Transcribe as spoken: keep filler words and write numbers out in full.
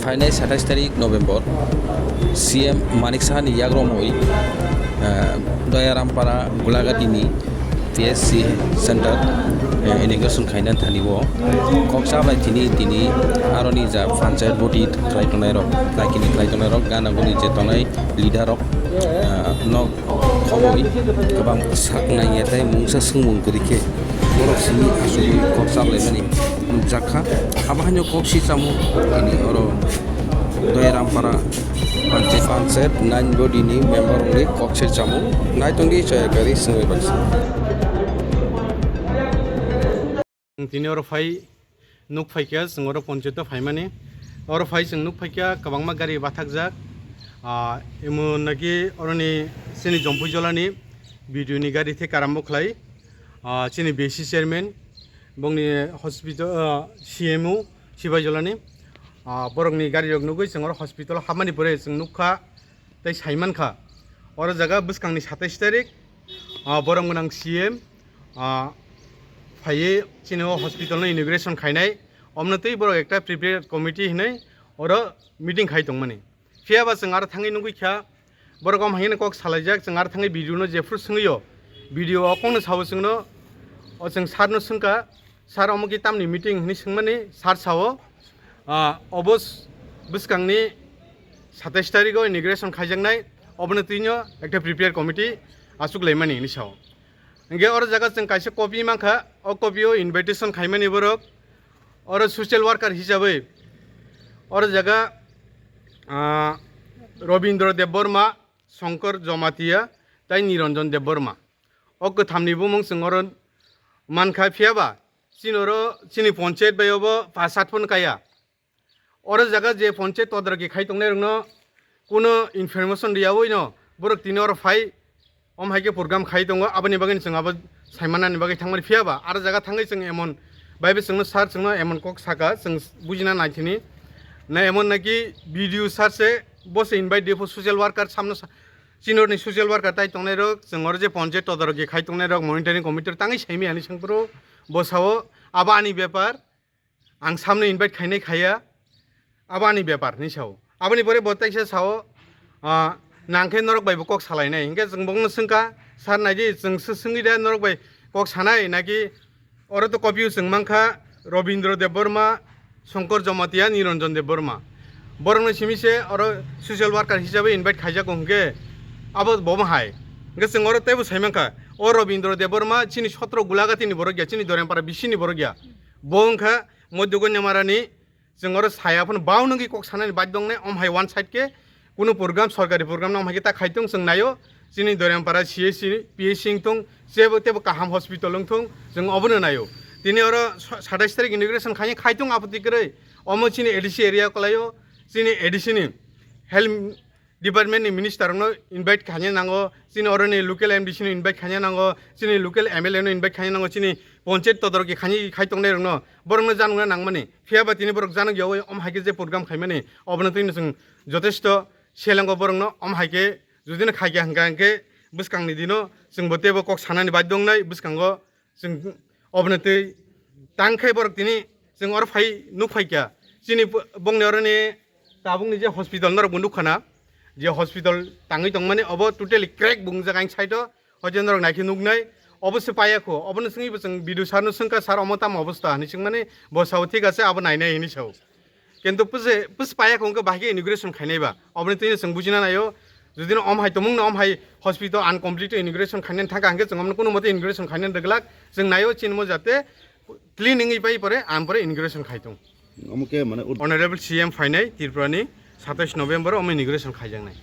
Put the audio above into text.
Phainai satais tarik November, C M Manik Sahani yagromwi, ah, Doyarampara Gulagatini P S C center, eh, inauguration khaina thani o kok chablai tini tini aroni ja panchayat body khlai tongnai rok, lakini khlai tongnai rok, gana guni je tongnai leader rok, ah, nok khoboi kwbang sak nangya tei mungsa swngmung kwrwi khe borok simi asugwi kok chaplaimani nukjakha. Abo haino kok si chamo tini oro Doyarampara panchayat, panchayat nine body ni member rokni kok se chamo. Naitongdi chaya kari swngwi baksa. Tini oro phai nuk phaikha, chwng oro ponchayat o phaimani. Oro phai chwng nuk phaikha, kwbangma gari bathakjak. Ah, emo naki oroni chini Jompui Jolani B D O ni gari the karambo khlai. Ah, chini B C chairman, bongni hospital, ah, C M O Sibai Jolani. Ah, borokni gari rok nugwi chwng oro hospital o habmani pore chwng nukha tei saimankha. Oro jaga bwskangni satais tarik, ah, borom gwnang C M, ah, phaiwi chini o hospital no inauguration khainai. Omno twi borok ekta prepared committee hinwi oro meeting khai tongmani. Phiya ba chwng aro thangwi nugwi kha, borok om haino kok salaijak, chwng aro thangwi B D O no jephru swngwi o, B D O o kokno sao chwngno, o chwng sir no swngkha, "Sir, omo khe tamni meeting?" hinwi swngmani, sir sao, ah, obo s-, bwskangni satais tarik o inauguration khaijaknai, obono twino ekta prepared committee achuk laimani hinwi sao. Hingke oro jaga chwng kaisa copy mankha, o copy o invitation khaimani borok, oro social worker hisabai oro jaga, ah, Robindra Debbarma, Shankar Jamatia, tei Niranjan Debbarma. O kwthamni bumung chwng oro mankha, phiya ba chini oro chini ponchayat bai obo pash at phano kaya. Oro jaga je ponchayat todoroki khai tongnai rokno kuno information riyawi no borok tini oro phai, om hai khe program khai tongo, aboni bagwi chwng abo saimanani bagwi thangmani, phiya ba aro jaga thangwi chwng emon bai bo chwngno sir chwngno emon kok saka, chwng bujina naithini na emon naki B D O sir se bo se invite de pho social worker samno sa-, chini oroni social worker tai tongnai rok, chwng oro je ponchayat todoroki khai tongnai rok, monitoring committee tangwi saimi ani sengphuru bo sao abo ani bepar. Ang samno invite khainai khaiya, abo ani bepar hinwi sao. Aboni pore bo teisa sao, ah, nang khe norok bai bo kok salainai. Hinkhe chwng bokno swngkha, "Sir, naidi chwng sw-, swngwi da norok bai kok sanai, naki oro to copy o chwng mankha Robindra Debbarma, Shankar Jamatia, Niranjan Debbarma. Borokno simi se oro social worker hisabe invite khaijago hinkhe abo bo hai." Hinkhe chwng oro teibo saimankha, o Robindra Debbarma chini sotro Gulagatini borok ya, chini Dorempara bisini borok ya. Bo wngkha Moddo Gonyamarani, chwng oro saya phano bau nungwi kok sanani baidongnai, om hai one side khe kunu program, sorkari program no om hai khe ta khai tong chwng naio, chini Doyrampara C H C, P H C wng tong, jebo tebo kaham hospital wng thung, chwng obono naio. Tini oro sa-, satais tarik inauguration khai, khai tong apoti kwrwi, omo chini A D C area kwlaio, chini A D C ni health department ni minister rokno invite khaina nango, chini oroni local M D C no invite khaina nango, chini local M L A no invite khaina nango, chini ponchayat todoroki khaini khai tongnai rokno, borokno janokna nangmani. Phiya ba tini borok janok yawi om hai khe je program khaimani, obono twi chwng jotesto selengo borokno om hai khe jodi no khai kha hwnkha hwnkhe bwskang ni dino chwng bo teibo kok sanani baidongnai bwskango. Chwng oboni twi tang khe borok tini chwng oro phai nuk phai kha. Chini bo-, bongni oroni tabukni je hospital norok bo nuk khana, je hospital tangwi tongmani obo totally crack bo wngjak ang side o, hoite norok naikhe nuknai, obo se paya kho, obono swngwi bo chwng B D O sir no swngkha, "Sir, omo tamo obostha?" hinwi swngmani, bo sao, "Thik ache, abo nainai," hinwi sao. Kintu puse, puse paya kho hwnkhe bahai khe inauguration khainai ba. Oboni twino chwng bujina naio. Jodi no om hai tomung no om hai hospital incomplete inauguration khainani thangkha hwnkhe chwng omno kunu mote inauguration khainani rwglak. Chwng naio chinmo jate clean wngwi pai pore, am pore inauguration khai tong. Omo khe mane ur- Honorable C M phainai Tripura ni satais November omo inauguration khaijaknai.